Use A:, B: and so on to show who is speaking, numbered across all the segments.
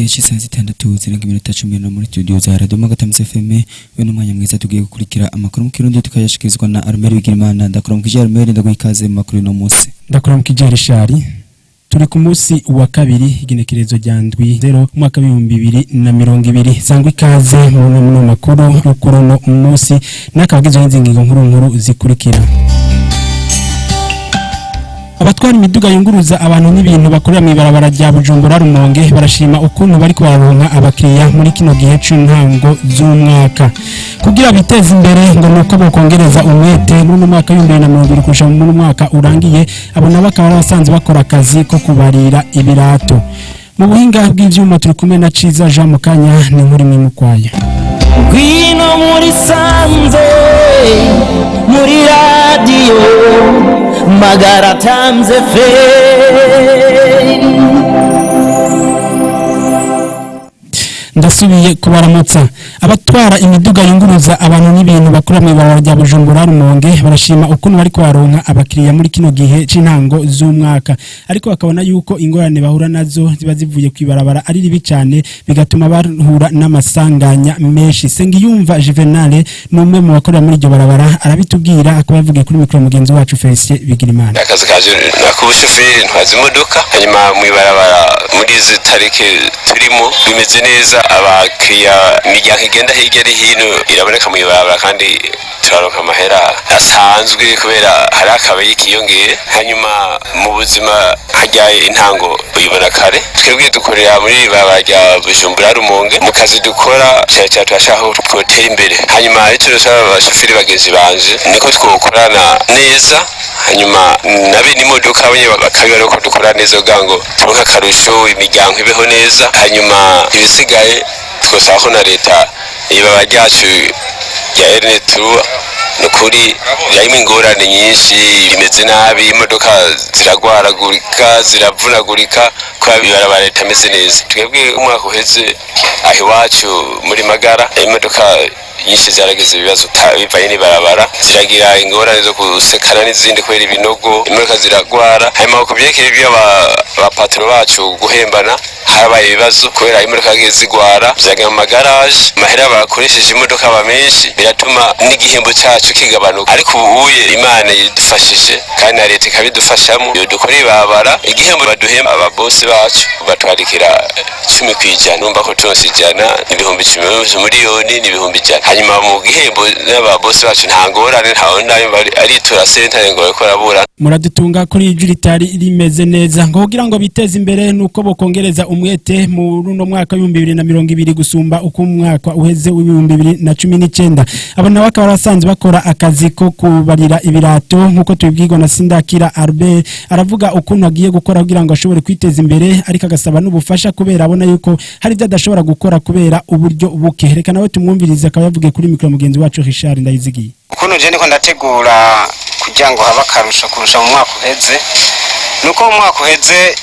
A: Gihe cy'isaha 6:14 muri studio za Radio Magatamse FM. We n'umwanya mwiza tugiye gukurikira amakuru mu Kirundi, tukayashikirizwa na Armel Bigirimana. Ndakuramukije Armel, ndaguha ikaze mu makuru no munsi.
B: Ndakuramukije Richard. Turi ku munsi wa kabiri, igenekerezo rya 7/0 umwaka w'2020. Sangwa ikaze mu no makuru yo kuri uno munsi, n'akabagizwe n'ingingo nkuru nkuru zikurikira. Abatwara imiduga yunguruza abantu n'ibintu bakorera mu ibarabara rya Bujumbura Rumonge barashima ukuntu bariko bararonka abakiriya muri kino gihe c'intango z'umwaka. Kugira biteze imbere ngo nuko bokongereza umwete muri uno mwaka w'2020 kurusha muri mwaka urangiye. Abo nabo bakaba basanzwe bakora akazi ko kubarira ibirato. Mu buhinga bw'ivyuma turi kumwe na Ciza Jean Mukanya, ni nkuru imwe mukwaya.
C: Ngwino muri sanze, muri radiyo Magara Times FM.
B: Ndasubiye kubaramutsa. Abatwara imiduga yunguruza abantu n'ibintu bakora mu ibarabara rya Bujumbura Rumonge barashima ukuntu bariko baronka abakiriya muri kino gihe c'intango z'umwaka, ariko bakabona yuko ingorane bahura nazo ziba zivuye ku ibarabara ari ribi cyane, bigatuma bahura n'amasanganya menshi. Sengiyumva Juvenal ni umwe mu bakorera muri iryo barabara, arabitubwira, akaba yavugiye kuri mikoro mugenzi wacu Felicien Bigirimana.
D: Akazi kaje nakubushoferi, ntwaza imodoka. Hanyuma mu ibarabara muri izi tariki turimo bimeze neza, abakiriya, imiryango igenda hirya no hino iraboneka mu ibarabara, kandi turaronka amahera asanzwe kubera hari akabaye kiyongere. Hanyuma mu buzima hajya intango uyibona kare. Twebwe dukorera muri iri barabara rya Bujumbura Rumonge. Mu kazi dukora cyane cyane turashaka ko twotera imbere. Hanyuma icyo dusaba abashoferi bagenzi banje niko twokorana neza, hanyuma na bene imodoka abanye bakabibona ko dukora neza kugira ngo turonke akarusho, imiryango ibeho neza. Hanyuma ibisigaye twosaba ko na leta, ibaba ryacu rya RN3 ni ukuri ririmo ingorane nyinshi, rimeze nabi, imodoka ziragwaragurika, ziravunagurika kubera ibarabara ritameze neza. Twebwe umwaka uheze aho iwacu muri Magara imodoka nyinshi zaragize ibibazo bivanye n'ibarabara, ziragira ingorane zo gusekana n'izindi kubera ibinogo, imodoka ziragwara. Hanyuma ku byerekeye ibyo abapatro bacu guhembana, harabaye ibibazo kubera imodoka zagiye zigwara, ziragira mu magaraje, amahera bakoresheje imodoka aba menshi, biratuma n'igihembo cyacu kigabanuka. Ariko ubu uye Imana idufashije kandi na leta ikabidufashamo, iyo dukora ibabara, igihembo baduhemba ababosi bacu batwandikira 10%. Numva ko turonse 100 ni 10,000, miliyoni ni 100,000. Hanyuma mu gihembo n'ababosi bacu nta ngorane, nta wundi aritura sentare ngo bariko barabura.
B: Muradutunga kuri ijwi ritari rimeze neza. Ngo kugira ngo biteze imbere nuko bokongereza umwete mu runo mwaka w'2020 gusumba uko umwaka uheze w'2019. Abo nabo bakaba basanzwe bakora akazi ko kubarira ibirato, nk'uko tubibwirwa na Sindakira Albert. Aravuga ukuntu agiye gukora kugira ngo ashobore kwiteza imbere, ariko agasaba n'ubufasha kubera abona yuko hari ibyo adashobora gukora kubera uburyo buke. Reka nawe tumwumvirize, akaba yavugiye kuri mikoro mugenzi wacu Richard Ndayizigiye.
E: Ukuntu je niko ndategura kugira ngo habe akarusho kurusha mu mwaka uheze, nuko mu mwaka uheze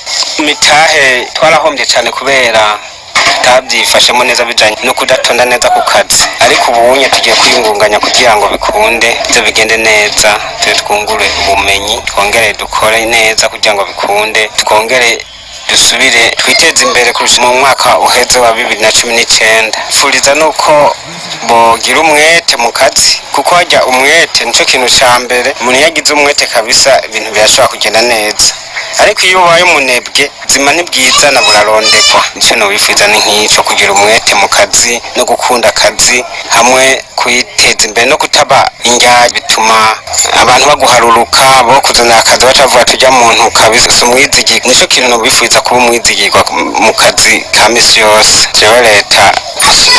E: mitahe twarahombye cyane kubera tutabyifashemo neza bijanye no kudatonda neza ku kazi. Ariko ubunye tugiye kwiyungunganya kugira ngo bikunde ibyo bigende neza, tube twungure ubumenyi, twongere dukore neza kugira ngo bikunde, twongere dusubire twiteze imbere kurusha mu mwaka uheze wa 2019. Furiza nuko bogira umwete mu kazi, kuko hajya umwete nico kintu ca mbere. Umuntu iyo agize umwete kabisa ibintu birashobora kugenda neza, ariko iyo ubaye umunebwe zima ntibwizana burarondekwa. Icyo nobifuza ni nk'ico, kugira umwete mu kazi no gukunda akazi hamwe kwiteza imbere no kutaba indyarya. Bituma abantu baguharuruka, bo kuzanira akazi bacavuga tujya muntu kabisa si umwizigirwa. Nico kintu nobifuza, kuba umwizigirwa mu kazi ka misi yose. Jewe leta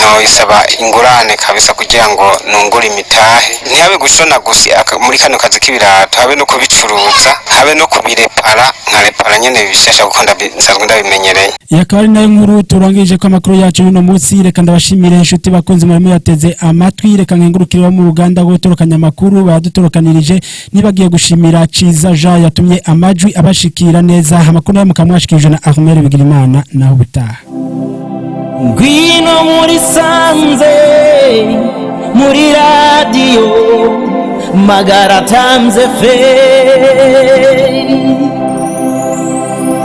E: noyisaba ingurane kabisa kugira ngo nungure imitahe, ntihabe gushona gusa muri kano kazi k'ibirato, habe no kubicuruza, habe no kubirepara, nkarepara nyene bishasha kuko nsanzwe ndabimenyereye.
B: Iyi akaba ari nayo nkuru turangije ko amakuru yacu y'uno munsi. Reka ndabashimire inshuti bakunze murimo yateze amatwi. Reka nkengurukire bo mu ruganda rwo gutorokanya amakuru badutorokanirije, nibagiye gushimira Ciza Jean yatumye amajwi abashikira neza. Amakuru nayo mukaba mwashikirije na Ahmed Bigirimana. Naho ubutaha.
C: Ngwino muri sanze, muri radiyo Magara Times FM.